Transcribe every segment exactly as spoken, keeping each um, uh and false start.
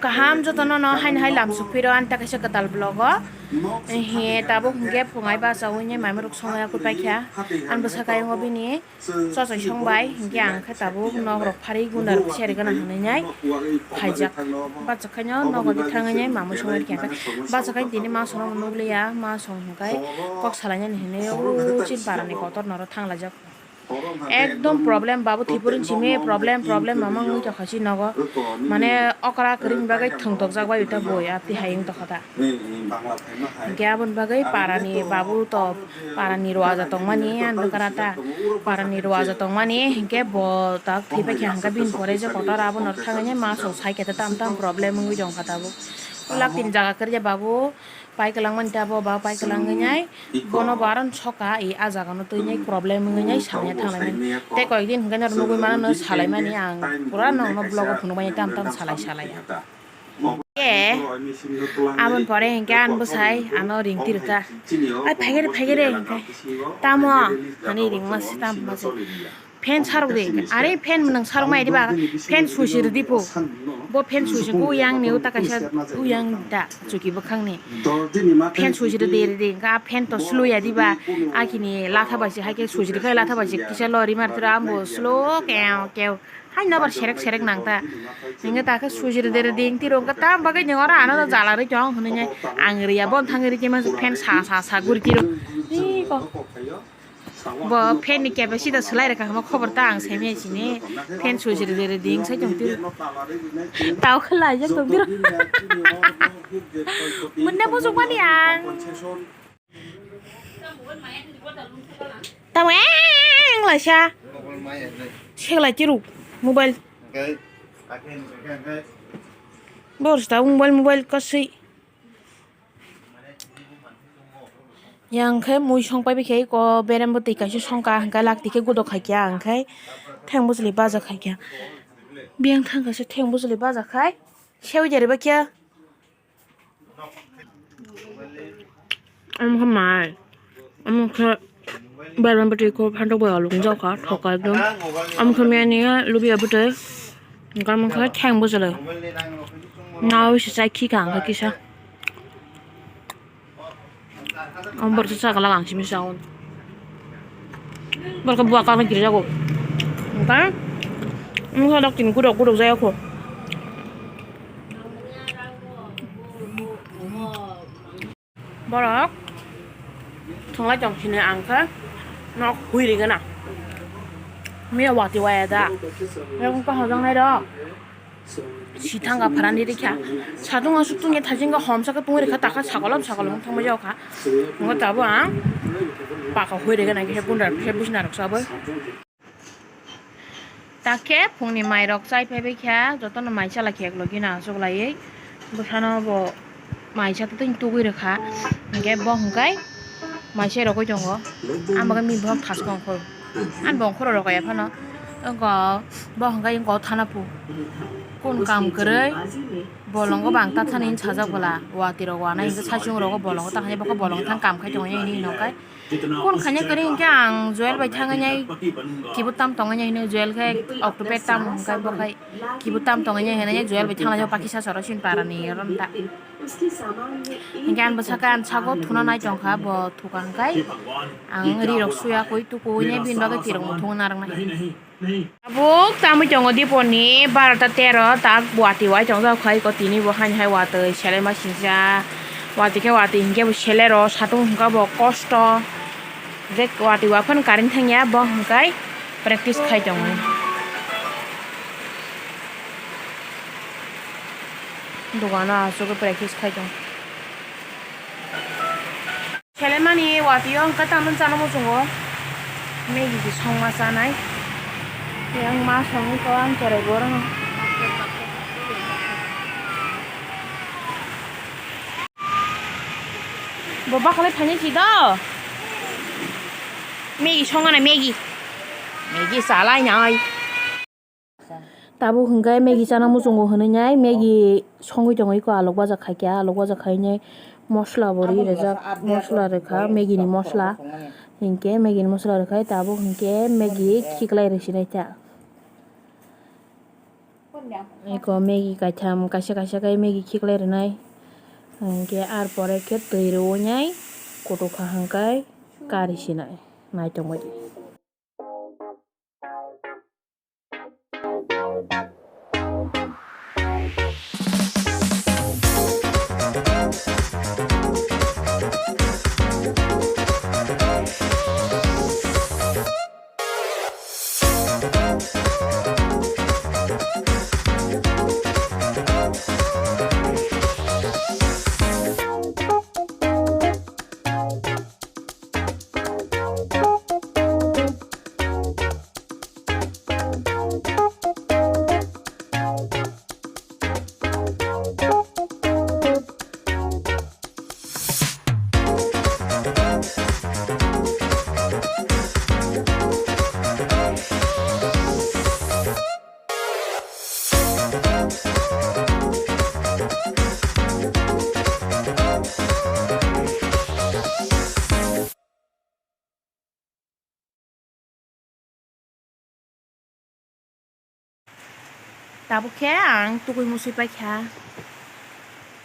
Kaham jotono no haino hai lam sukphiro ani ta kaisa kwtal vlog o. He tabuk hwnkhe phungai bachaui nai maimurok songya kwpai kha. Ani bwsakhe ayung o bini chochoi song bai hwnkhe ang khe tabuk nok rok pharwi gundar bwsari gana hwnwi nai phaijak. Bachakhaino nogo di thangwi nai mamui songwi kha. Bachakhaino tini ma songno nukliya, ma song hwnkhe kok salainani hwnwi o chin parani kotor noro thanglaijak. Ekdom problem, babu Tripuri simi problem, problem mama wngwi tongkha si nogo. Mane okra kwrwini bagwi thwngtokjak bai ta boi, aphi hai wng tongkha ta. Hwnkhe aboni bagwi parani babu to, parani roaja tongmani, ang bwkra ta. Parani roaja tongmani, hwnkhe bo tak thwi paikha, hwnkhe bini pore je kotor abono thangwi ma song sai khe ta tam tam problem wngwi tongkha tabuk. Ulak tin jaga kwrwikhe babu. Pai kwlangmani ta bo ba pai kwlangwi nai, bono bo aro soka i a jaga no twi nai problem wngwi nai salai thanglaimani. Tei koi din hwnkhe no nugwi mano no salaimani ang pura nokno vlog o phunukmani tam tam salai salai. E, aboni pore hwnkhe ang bwsai ano ring tirwkha. Ai phaikhe de phaikhe de hwnkhe. Tamo hani ringma se tamo se. Fan sarok de, are fan nwng sarok mai diba, fan switch rwdi pho. Bo fan switch ko yang ni uta kaisa uyang da chuki bwkhang ni. Fan switch rwdi rwdi, hwnkhe a fan to slow ya diba, akini latha bai se hai khe switch rwkhe latha bai se kisa lori mar tura ambo slow keu keu. Hai nobar serek serek nang ta. Hwnkhe ta khe switch rwdi rwdi wng tiro hwnkhe tam bagwi nwng oro ano jala rwi tong hwnwi ang rwya bon thangwi rwdi ma fan sa sa sa guri tiro. Iko. Bo fan ni capacity swlai rwkha hwnba khobor ta ang saimaya sini. Fan switch rwdi rwdi wng sai tong tiro. Tao khe laijak tong tiro. Mwnna bujukmani ang. Tamo ang laisa. Seklai tiro mobile. Bor sta mobile mobile kasui. Yang khe mui song pai bikhe ko berem bo twi kaisa songkha hwnkhe lak twi khe gudok khaikha ang khe theng bwchwlwi baja khaikha. Biyang thang kaisa theng bwchwlwi baja khai sewi jari bakya. Omo khe mai. Omo khe berem bo twi ko phantok bai alung jokha thoka ekdom. Omo khe miyani lubiya bwtwi. Hwnkhe omo khe theng bwchwlwi. Nawi se chai khikha ang khe kisa. Ang borok sa chakla ang simi sao. Borok buwa kang kiri jago. Engka. Engka dok tin kudok kudok jaya ko. Borok thwnglai tong sini ang khe nok hui rigana. Miya wati waya da. Yang kok hojang nai rok. Si thangka pharani rikha. Satung aswk tungya thajingka homsaka tungwi rikha takha sakolom sakolom thangma jokha. Ngo tabuk ang paka hoi rega nangkhe he gundar he busi narwksa bai. Takhe phungni mairok chai phaibai kha jotono mai chala khek logi na aswk laiwi bwsano bo. Mai sa twi tugwi rwkha, hwnkhe bo hwnkhe mai se rogwi tongo. Ang bo khe bini bokhok thas kong khoro, ani bo khoro rogo ya phano. Wngkha bo hwnkhe wngkha o thana pu, kun kam kwrwi bolongo bang ta thani sajak bwla, watwi rok wanai hwnkhe saichung rogo bolongo ta hwnwi bo khe bolongo thang kam khai tongo hwnwi hwnwi hwnkhe. Kun khaina kwrwi hwnkhe ang Joel bai thangwi nai kibo tam tongwi nai hwnwi Joel khe octopet tam hwnkhe bo khai kibo tam tongwi nai hwnwi Joel bai thanglaijak pakisa soro chini parani oro da. Hwnkhe ang bwsakhe ang sago thuna nai tongkha bo thuka hwnkhe ang rirok suya koi tukuwi nai bini bagwi tirok muthungwi narwknai. Tabuk tamwi tongo dipor ni barota tero tak buati wai tongjak khai ko tini bo haini hai watwi selema singsa watwi khe watwi hinkhe bo selero satung hwnkha bo kosto je watwi wa phano current thangya bo hwnkhe practice khai tongo dogano aswk practice khai tongo. Selemani watwi o hwnkhe tamoni chana muchungo Maggie se songma chanai. Yang ma songwi ko ang cherai borok no. Bo bakalai phaini si do. Maggie songana Maggie. Maggie chalai nai. Tabuk hwnkhe Maggie chana muchungo hwnwi nai Maggie songwi tongwi ko alok baja khaikha alok baja khainai mosla bo ri rijak mosla rwkha Maggie ni mosla hinkhe Maggie ni mosla rwkha tabuk hinkhe Maggie khiklai rwsinai ta. Eko Maggi kaitham kaisa kaisa khe Maggi khiklai rwnai. Hinkhe ar pore khe twi rwnai kutuk kha hwnkhai kari sinai naitongmani. Tabuk khe ang tukui musui paikha,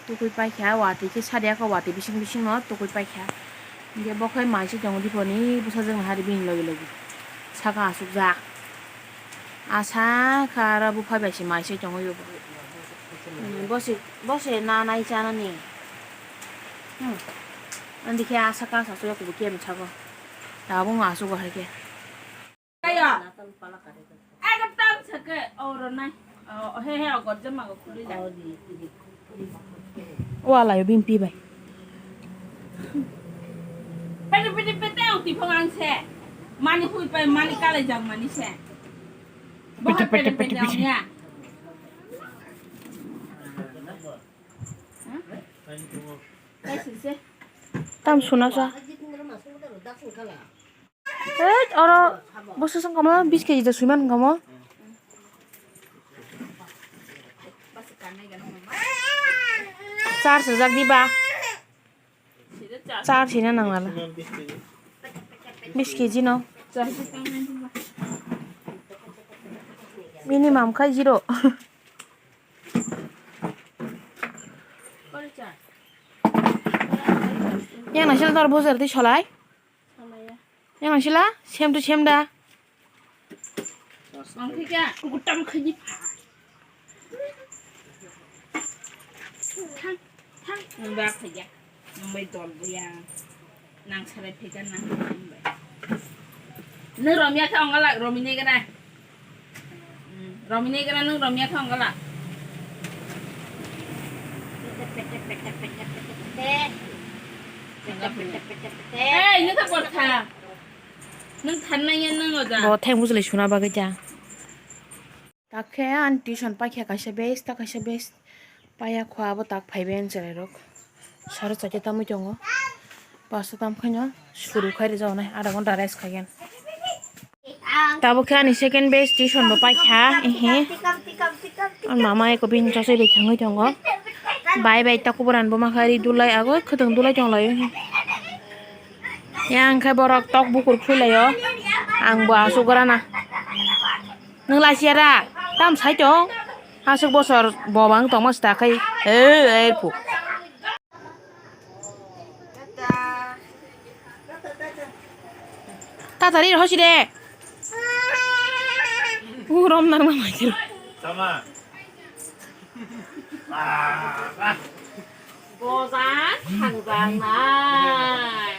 tukui paikha, watwi khe sadia khe watwi bising bisingno tukui paikha. Hinkhe bo khe mai se tongo diponi bwsajwk naharwi bini logi logi saka asukjak. Asa khe aro buphai bai se mai se tongo. Bo se, bo se nanai chanani. Hmm. Andi khe asa kasa asuk kubui khe msago. Tabuk asuk hai khe. Ayo. Ekdom sake oro nai. Oh, he, he, ogor jema go khuli la. Wala yo bini pi bai. Pete, pete, pete, ang tipong ang se. Mani hui pai, mani kalai jang mani se. Pete, pete, pete, pete. Ang ya. Tam suna sa. Hei, oro bwswk wngkha mo, bis keji da suiman wngkha mo. Charge rwjak di ba. Charge hino nang nala. Bis keji no. Minimum khai zero. Yang naisel tor bwswk twi solai. Yang sila, same to same da. Ang thika, kutam khaji pha. Thang, thang, nang ba khaja. Nang bai dol buya. Nang sarai phika nang bai. Nang romya kha ongalak, romine gana. Hmm, romine gana, nang romya kha ongalak. Hey, nang thang kor kha. Nang thanna ya nang oja. Bo theng bujlai suna bagwi ta. Tak khe ani tuition paikha kaisa base, ta kaisa base. Paya khwa abo tak phaibai ani chwrairok. Saro chaita tamwi tongo. Pasta tam khaino suru khai rwjago nai, adha ghonta rest khaigen. Tabuk khe ani second base tuition bo paikha, ehe. Ani mama eko bini chasai bai thangwi tongo. Bai bai takuburan bo makha ri dulai agoi, khwtwng dulai tonglaio. Yang khe borok tok bukur khuilaio. Ang bo asuk gorana. Nwng lachiya da? Tam sai tong. Asuk bosor bobang tongma sita khai. Ei, ei, pu. Tatari hosi de. Urom nang na mai. Sama. Bojan thangjak nai.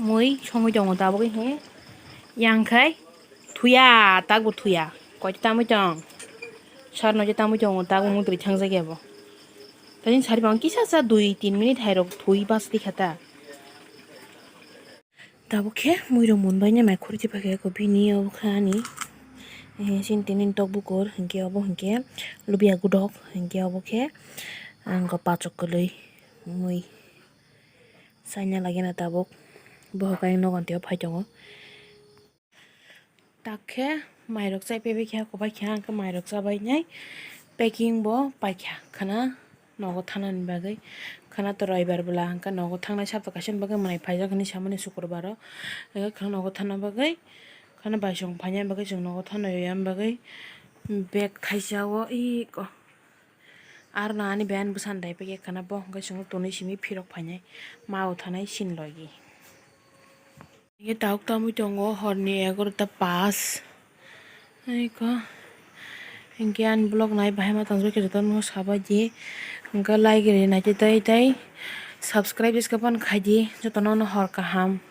Mui songwi tongo tabuk he. Yang khai thuya, takbo thuya. Koi tamwi tong. Sar no je tamwi tongo, takbo mui twi thang jagya bo. Tani sari bang kisa sa dui tin minute hai rok thui bas di khata. Tabuk khe mui rok mun bai nai mai khuri tipa khe ko bini obo kha ani. Eh, sin tinin tok bukur hinkhe obo hinkhe lubia gudok hinkhe obo khe ang ko pachok kwlwi mui. Chaina lagina tabuk. Bohok ayang nogo teo phai tongo. Tak khe mairok chai pebekhe, kobai khe ang khe mairok chabainai packing bo paikha khana nogo thanani bagwi. Khana to roibar bwla hwnkhe nogo thangnai sapta kaisa ni bagwi mwnai phaijak hinwi samani sukrubaro. Hwnkhe khana nogo thangna bagwi, khana baisong phaina bagwi chwng nogo thangna bagwi bag thaisa o iko. Aro nang ani band bwsani dai pegek khana bo hwnkhe chwngno tonwi simi phirok phainai ma o thanai sin logi. Hwnkhe tabuk tamwi tongo horni egarota pass. Iko hwnkhe ani vlog nai bahai ma tongjakhe jotono sabaidi hwnkhe like ri naidi tei tei subscribe jeske phano khaidi jotono hor kaham.